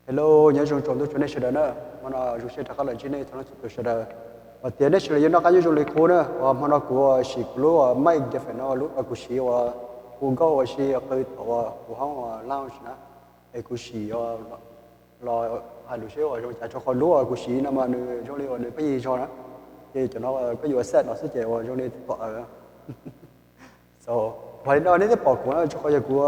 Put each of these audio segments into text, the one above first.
Hello, nyob zoo tsaus ntuj tsaus nej sawv daws na. Hmo no zoo siab rov qab los ntsib nej txhua leej txhua tus sawv daws. Hais tias nej sawv daws yuav noj qab nyob zoo li qub na. Uas hmo no kuv ua sim kuv lub mic different no, lub uas kuv siv uas hu nkauj ua si qw thaum uas kuv hoob uas lounge na. Es kuv sim los hais lus seb uas zoo cas, rau qhov lub uas kuv siv no mas nws zoo li uas nws pheej yig zog na. Ces cov no koj yuav set no xwb ces uas zoo li tom aws. So, kuv hais li no nej thiaj pom kuv na, rau qhov yog kuv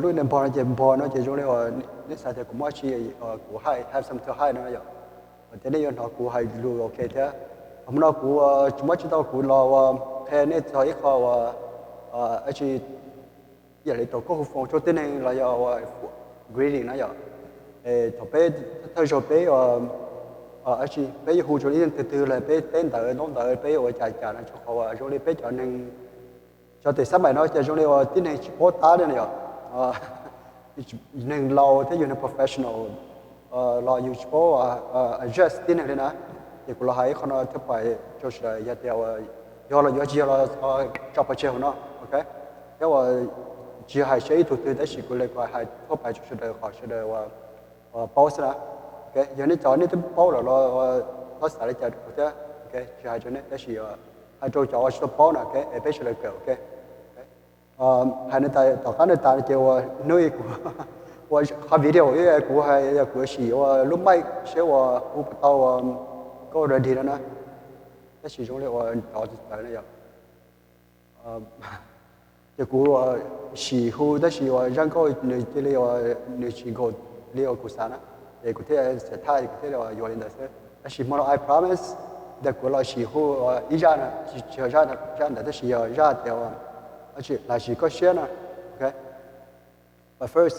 lub npog no ces npog no ces zoo li uas nej xav tias kuv muaj tsi, kuv hide, have something to hide no yom. Hais tias nej yuav hnov kuv hais lus ok thiab. Hmo no kuv tsis muaj tsis tau kuv los uas qhia nej txog ib qho uas dab tsi, yam li thaum koj hu foos rau tib neeg los yog uas greeting na yom. Thaum peb thawj zaug peb uas dab tsi, peb yuav hu rau ib tug twg los peb teb ntawv ntaub ntawv peb yuav ua cas cas no rau qhov uas zoo li peb cov neeg, cov tim xab maim no ces zoo li uas tib neeg tsis paub tab li na yom. Neeg laus thiab yus neeg professional los yus tsis paub address tib neeg li na. Ces kuv los hais ib qho no thiab pais rau sawv daws yog tias uas yog los yuav tsis yog los tso pov tseg hauv no, ok. Thiab uas tsis hais seb ib tug twg tab sis kuv li kuv hais thoob plaws rau sawv daws kom sawv daws uas paub xwb na. Ok, yog nej cov nej twb paub lawm los txhob xav li cas rau kuv thiab. Ok, tsis hais rau nej tab sis hais rau cov uas tsis tau paub na, ok, es peb sawv daws kawm, ok. Hais no tas, tom qab no tas ces uas hnub ib kuv ua qhov video ib kuv hais yog kuv sim ua lub mic seb uas hu puas tau ua nkauj ready no na. Tab sis zoo li uas nrov tsis tawv na yom. Ces kuv sim hu tab sis uas zaj nkauj nws cia li uas nws tsis nkaus li uas kuv xav na. Ces kuv thiaj xav thaj kuv thiaj li yuav li ntawd xwb. Tab sis hmo no I promise tias kuv los sim hu ib zaj na, tsis yog zaj ntawd tab sis yog zaj tias uas lam sim koj siab na. Ok. But first,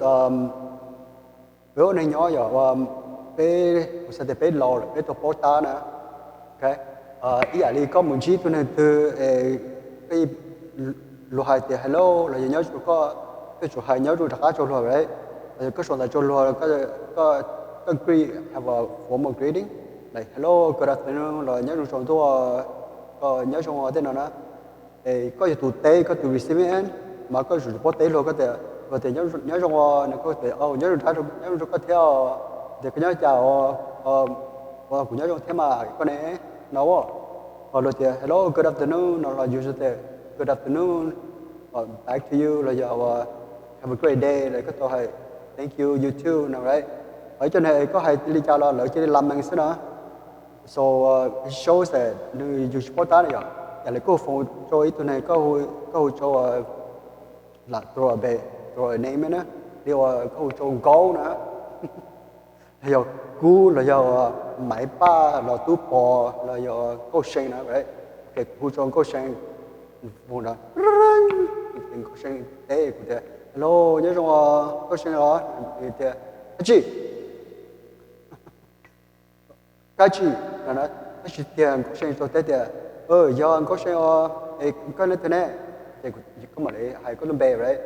peb ua neeg nyob yom, peb, kuv xav tias peb laus lawm peb tau paub tab na. Ok. Ib yam li koj mus ntsib tus neeg twg es luag hais tias hello los yog nyob zoo, koj yuav tsum hais nyob zoo rov qab rau luag, right? Los yog koj sau ntawv rau luag, koj greet, have a formal greeting like hello, good afternoon los nyob zoo tsaus ntuj, koj nyob zoo tej no na. Es koj yog tus teb, koj tus recipient, mas koj yuav tsum paub teb luag, koj tias, luag tias nyob zoo os, koj tias nyob zoo, nyob zoo rau koj thiab os, tias koj nyob cas os, kuv nyob zoo thiab mas koj ne, no. Ho luag tias hello, good afternoon no los yus tias good afternoon, back to you los yog have a great day los koj tau hais thank you, you too no, right? Ho ib co neeg koj hais li cas los lawv cia li lam mees xwb na. So shows that nws yus tsis paub tab na yom. Yam li koj hu foos rau ib tug neeg, koj hu rau lam throw a name na, li uas koj hu rau Nkaub na, los yog Kub los yog Maiv Paj los Tub Pov los yog Nkauj See na, ok, kuv hu rau Nkauj See, foos na, Nkauj See teb kuv tias hello, nyob zoo os Nkauj See os, tias dab tsi, dab tsi, tab sis tiag Nkauj See tau teb tias yog Nkauj See os, es koj leej twg ne? Ces koj mam li hais koj lub npe, right?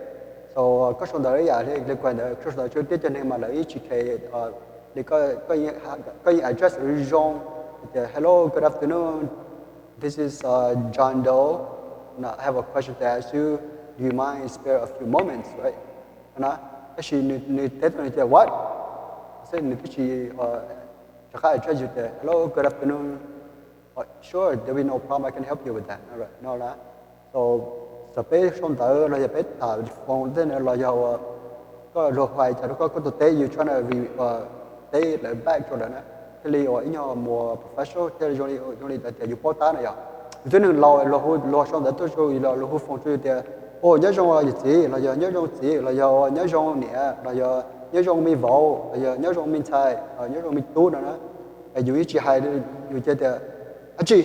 So koj sau ntawv ib yam li kuv hais ntawd, koj sau ntawv rau tib cov neeg mas lawv yeej tsis care li, koj yeej address zoo, tias hello, good afternoon, this is John Doe, I have a question to ask you, do you mind spare a few moments, right? Tab sis nws teb tau nws tias what, xwb nws twb tsis rov qab address yus tias hello, good afternoon, sure, there will be no problem, I can help you with that no na. So txawm peb sau ntawv los yog peb tham foos tej no los yog koj luag hais cas rau koj, koj tus teb, you trying to teb lawv back rau lawv na, thiaj li ua ib nyuag more professional, thiaj zoo li ntawd tias yus paub tab na yom. Yus twb neeg laus, luag sau ntawv tuaj rau yus los luag hu foos rau yus tias, o nyob zoo yawm txiv los yog nyob zoo txiv los yog nyob zoo niam los yog nyob zoo me vauv los yog nyob zoo me ntxhais, nyob zoo me tub no na, yus yeej tsis hais, yus cia tias dab tsi,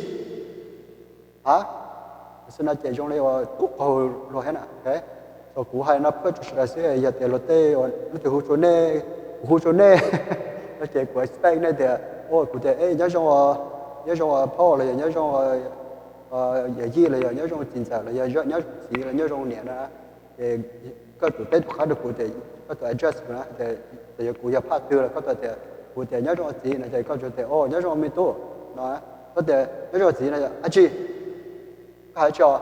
a, xwb no ces zoo li uas tub qaug luag thiab na. So kuv hais no pab tsuas sawv daws xwb, yog tias luag tej, leej twg hu rau nej, kuv hu rau nej no ces kuv expect nej tias, o kuv tias e nyob zoo, nyob zoo phauj los yog nyob zoo yawm yij los yog nyob zoo txiv ntxawm los yog nyob zoo txiv los nyob zoo niam na, ces koj tus teb tus qab rau kuv tias koj tus address na, tias yog kuv yog phaj twg los koj tias, kuv tias nyob zoo txiv no ces koj tias o nyob zoo me tub no, koj tias nyob zoo txiv no dab tsi, koj hais tsis os,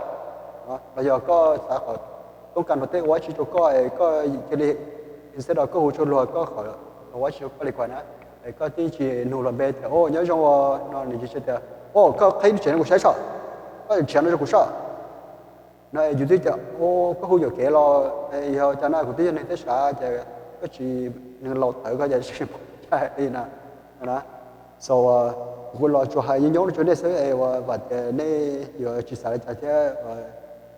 los yog koj xav kom toob kas luag tej ua dab tsi rau koj es koj cia li, instead of koj hu rau luag koj qhov Koj ua tsis tau koj li kuv na, es koj twb tsis nug los npe tias, o, nyob zoo no, nws tsis tias, o, koj qhib lub tsev no kuv saib soj, koj tshiav no rau kuv soj. No yus twb tias, o, koj hu yuam kev los, yog cas no kuv twb yog neeg thiab sav, ces koj tsis, neeg laus tawv koj ces tsis pom li na. So kuv los tsuas hais nyob nyob rau nej xwb es uas vam tias nej yuav tsis xav li cas thiab.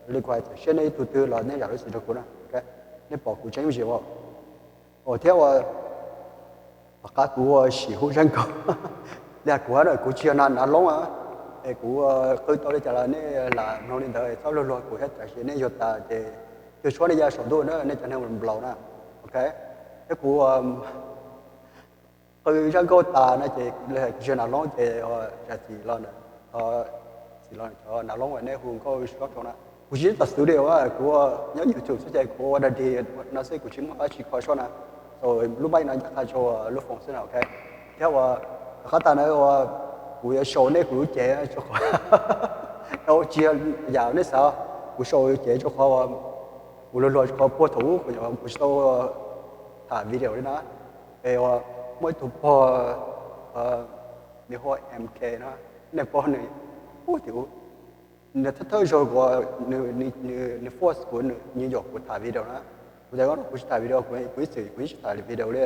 Li kuv hais tias siab nej ib tug twg los nej zam lub txim rau kuv na. Nej pom kuv tseeb zim ua, thiab ua tom qab kuv ua sim hu zaj nkauj li kuv na, kuv tsis yog nav loob, es kuv qw tau li cas los nej lam mloog li ntawd, txhob luag luag kuv thiab, tab sis nej yuav tas ces cuag tshuab nej ya saum ntuj na, nej cov neeg nplaum na. Ok, thiab kuv qw zaj nkauj tas no ces kuv tsis yog nav loob ces zam txim los, txim los cov nav loob uas nej hu nkauj soj rau na. Kuv tsis nyob tom studio, kuv nyob YouTube xwb ces kuv ua da di no xwb, kuv tsis muaj dab tsi kho soj na. So lub mic no ncaj qha rau lub phone xwb na, ok. Thiab ua tom qab tas na ua kuv yuav show nej kuv lub cev rau qhov, tsis yog yam nej xav, kuv show cev rau qhov ua kuv luag luag rau qhov puag thaum ub kuv tsis tau tham video li na. Es ua muaj ib tug pog, nws hu ua M K na, nej paub nws, ub tim ub, nws thawj thawj zaug kuv, nws force kuv, nws yaum kuv tham video na. Kuv tias koj no kuv tsis tham video, kuv ib txwm kuv yeej tsis tham video li,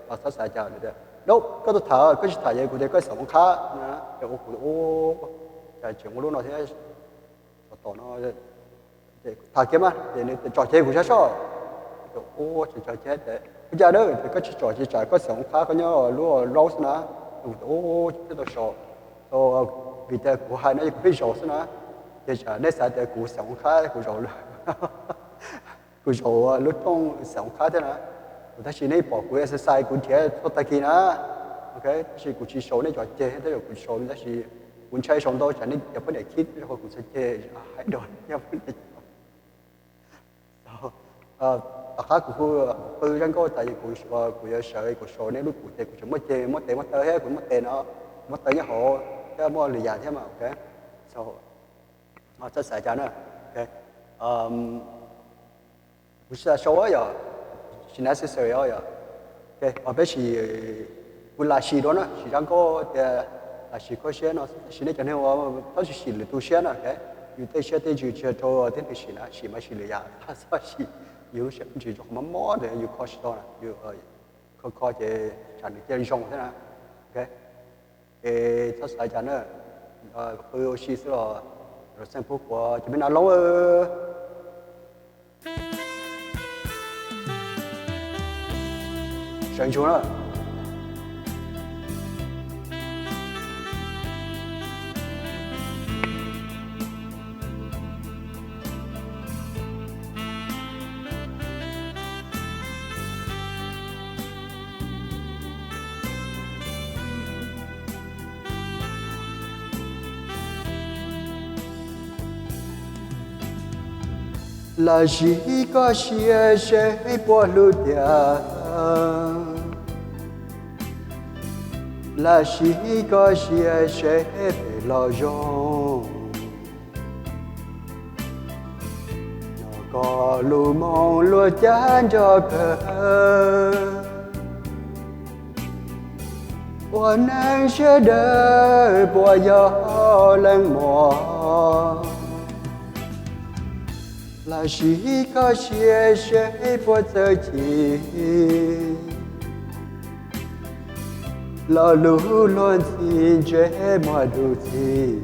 los txhob xav cas. Nws tias, no koj tuaj tham, koj tsis tham ces kuv tias koj xeem Hmoob Qhab na. Ces ua kuv, cas tseem muaj lub no thiab, tom no tham kiag mas, ces nws tsom cev kuv sab soj. Ua tseem tsom cev ces ua cas na, ces koj tsis tsom ces tsam koj xeem Hmoob Qhab koj nyob lub Rose na. Kuv tias ua thiaj tau so, vim tias kuv hais no kuv pheej zaum xwb na, ces tsam nej xav tias kuv xeem Hmoob Qhab kuv zaum, kuv zaum lub rooj xeem Hmoob Qhab thiab na. Tab sis nej pom kuv exercise kuv nrhiav txhua tag kis na. Ok, tab sis kuv tsis sau nej cov ceg, tab sis kuv tsis sau, tab sis kuv ntshai sau ntau tsam nej cov poj niam khib rau qhov kuv txhais ceg hais dog. Tom qab kuv hu, qw zaj nkauj tas kuv, kuv yuav sawv kuv sau nej lub kuv ces kuv tseem muaj ceg muaj tes muaj taw thiab, kuv muaj tes no, muaj taw nyob hauv thiab muaj lwm yam thiab mas, ok. So txhob xav cas na. Kuv tsis xav sau yom, tsis necessary yom. Ua peb sim, kuv lam sim dua na, sim zaj nkauj tias lam sim kho siab no, tab sis nej cov neeg ua txhob sim sim lwm tus siab na, ok. Yus tej siab tej ntsws tsis yog rau tib neeg sim na, sim mas sim lwm yam, txhob sim yus lub siab lub ntsws rau qhov mob mob ntawd yus kho tsis tau na, yus kho kho ces tsam nws cia li zoo thiab na. Ok, es txhob xav cas na, qw ua si xwb los, rau xeej pub kuv cov me nav loob sawv ntsug na. Lam sim koj siab seb puas hlub tiag, lam sim koj siab seb phem los zoo. Nyob koj lub moo luag cav nrog kawg, ua neeg sawv daws puas yog leej muam. Lam sim koj siab seb puas txawj ci, lo lus luag ntxhi ntsej muag dub txig,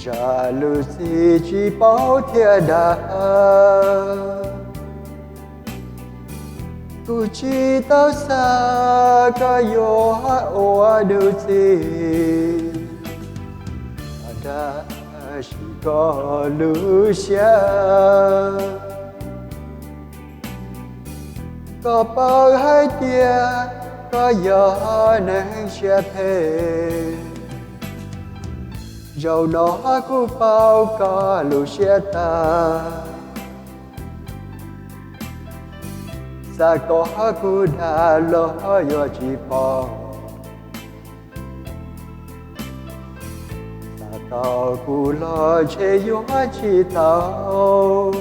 zam lub txim tsis paub thiab dag. Kuv tsis tau xav koj yuav ua dub txig, tab sis koj lub siab, koj paub hais tias koj yog neeg siab phem. Zaum no kuv paub koj lub siab tag, xav kom kuv dag los yuav tsis pom, xav tau kuv los ntshe yuav tsis tau.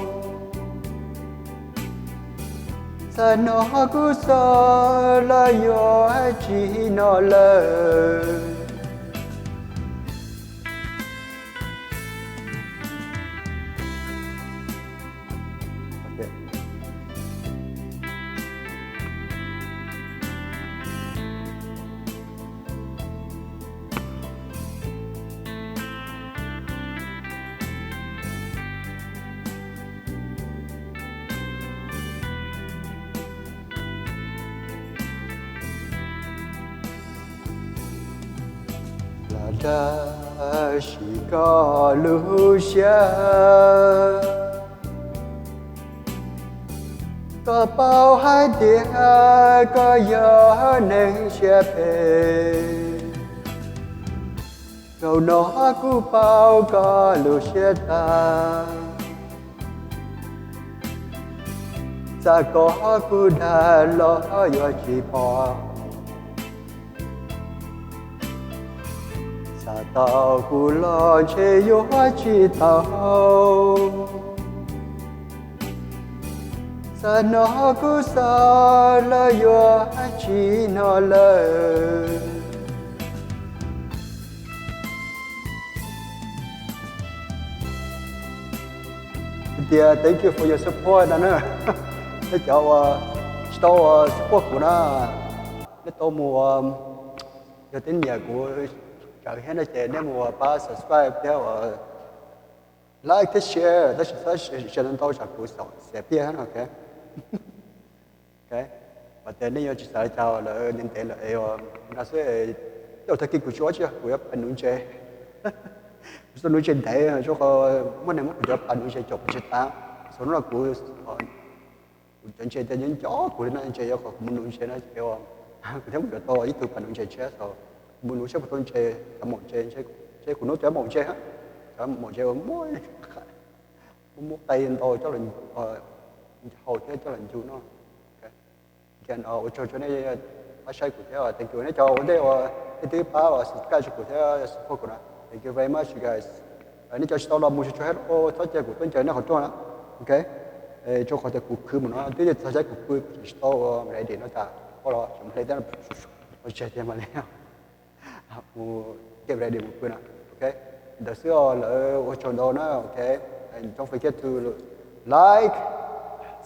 Txaj no kuv xav los yuav tsis hnov lawm. Los dag sim koj lub siab, koj paub hais tias koj yog neeg siab phem. Zaum no kuv paub koj lub siab tag, txaj koj kuv dag los yuav tsis pom. Txaj tau kuv los ntshe yuav tsis tau. Txaj no kuv xav los yuav tsis hnov lawm. Tias thank you for your support no na. Nej cov uas tsis tau support kuv na, nej tau mus, yog tej nyiam kuv tsawv thiab no ces nej mus pab subscribe thiab uas like thiab share, tab sis txhob share ntau ntau tsam kuv xav xiam pliaj no, ok. Vam tias nej yuav tsis xav li cas lawm, ntev ntev lawm es no xwb, tej tag kis kuv tsis ua tsi, kuv yuav pab nuv ntses. Kuv tau nuv ntses ntev, rau qhov muaj neeg muab kuv cov pab nuv ntses caum pes tsawg tas. Xaus no kuv, kuv cov ntses tias nco nco kuv li no, ntses yog qhov kuv mus nuv ntses no ces kuv thiaj mus yuav tau ib tug pab nuv ntses tshiab. Kuv mus nuv saib puas tau ntses, cov maum ntses, ntses kuv nuv cov maum ntses, cov maum ntses uas muaj, muaj qe ntau coj los haus thiab coj los ncu no. Ua tsaug rau nej pab saib kuv thiab, thank you nej cov ua ntej uas nej twb pab subscribe rau kuv thiab support kuv na, thank you very much you guys. Nej cov tsis tau los mus tsuag tsuag thiab txhob cia kuv tuaj ncaws nej qhov rooj na, ok. Rau qhov tias kuv khwv mus no twb txog caij kuv pw kuv tsis tau ready no tas, koj los tseem hle tej no tseg tiag mam li mus get ready mus pw na, ok. Ntawd xwb os, lawv ua tsaug ntau na, ok. Don't forget to like,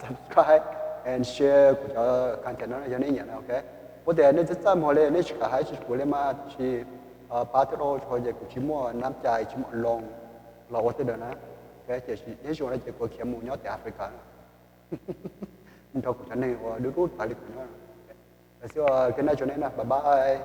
subscribe and share kuv cov content no yog nej nyiam na, ok. Puas tias nej txaj txaj muag li, nej tsis kam hais tsis kuv li mas tab sis pab thiab lauj, rau qhov tias kuv tsis muaj nab cai tsis muaj loo los ua tej ntawd na, ok. Tiam sis nyob zoo no ces kuv khiav mus nyob tim Africa na, nrog kuv cov neeg uas dub dub tas li kuv nyob. Lawv xwb, ok, nej tsaug nej na, bye bye.